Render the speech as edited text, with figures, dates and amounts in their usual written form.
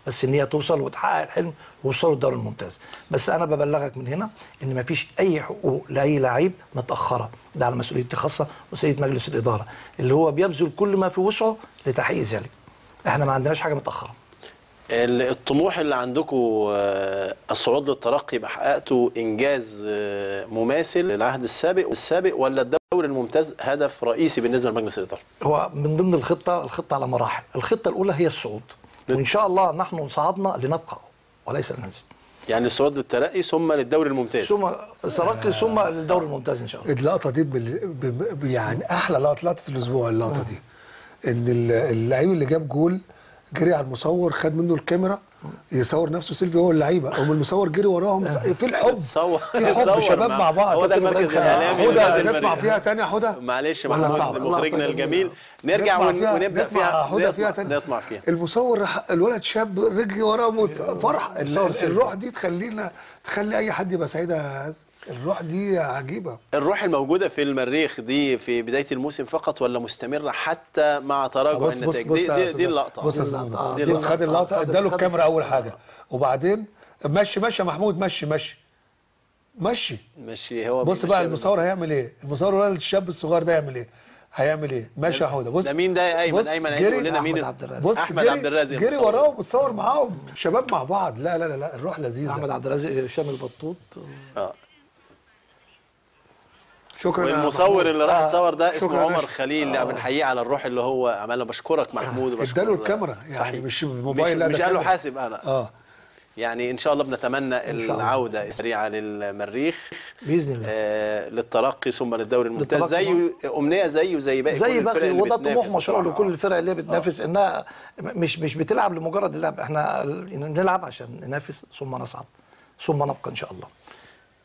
بس ان هي توصل وتحقق الحلم ووصلوا الدوري الممتاز. بس انا ببلغك من هنا ان ما فيش اي حقوق لاي لعيب متاخرة، ده على مسؤوليتي الخاصة وسيد مجلس الادارة اللي هو بيبذل كل ما في وسعه لتحقيق ذلك. احنا ما عندناش حاجة متاخرة. الطموح اللي عندكم الصعود للترقي، يبقى حققتوا انجاز مماثل للعهد السابق ولا الدوري الممتاز هدف رئيسي بالنسبة لمجلس الادارة؟ هو من ضمن الخطة على مراحل. الخطة الاولى هي الصعود، وان شاء الله نحن صعدنا لنبقى وليس لننزل. يعني الصعود للترقي ثم للدوري الممتاز، ثم ترقي ثم للدوري الممتاز ان شاء الله. اللقطة دي يعني احلى لقطة الاسبوع، اللقطة دي ان اللعيب اللي جاب جول جري على المصور، خد منه الكاميرا يصور نفسه سيلفي هو اللعيبة، او المصور جري وراهم. في الحب، في حب شباب مع بعض. هو ده المركز الاعلامي. حوده نطمع فيها تاني يا حوده، معلش محمود مخرجنا الجميل، نرجع ونبدا فيها. حوده فيها تاني، نطمع فيها. المصور الولد شاب رجع وراهم، فرح. الروح دي تخلينا، تخلي اي حد يبقى سعيد. الروح دي عجيبة. الروح الموجودة في المريخ دي في بداية الموسم فقط ولا مستمرة حتى مع تراجع النتائج؟ دي اللقطة. بص خد اللقطة، اداله الكاميرا اول حاجة، وبعدين مشي مشي يا محمود، مشي مشي مشي مشي. هو بص بقى المصور هيعمل ايه؟ المصور الولد الشاب الصغير ده هيعمل ايه؟ هيعمل ايه؟ ماشي يا حوده. بص ده مين ده يا ايمن؟ ايمن هيقول لنا مين؟ بص احمد عبد الرازق جري وراهم وتصور معاهم، شباب مع بعض. لا لا لا الروح لذيذة. احمد عبد الرازق، هشام البطوط. شكرا. والمصور اللي راح يتصور ده اسمه عمر خليل، اللي بنحييه على الروح اللي هو عملها. بشكرك محمود وبشكر. اداله الكاميرا يعني، صحيح. مش موبايل، لا مش قال له حاسب انا. يعني ان شاء الله بنتمنى العودة السريعة للمريخ باذن الله، للترقي ثم للدوري الممتاز، زي امنية زيه زي باقي زي باقي. وده طموح مشروع لكل الفرق اللي بتنافس، انها مش بتلعب لمجرد اللعب، احنا بنلعب عشان ننافس ثم نصعد ثم نبقى ان شاء الله.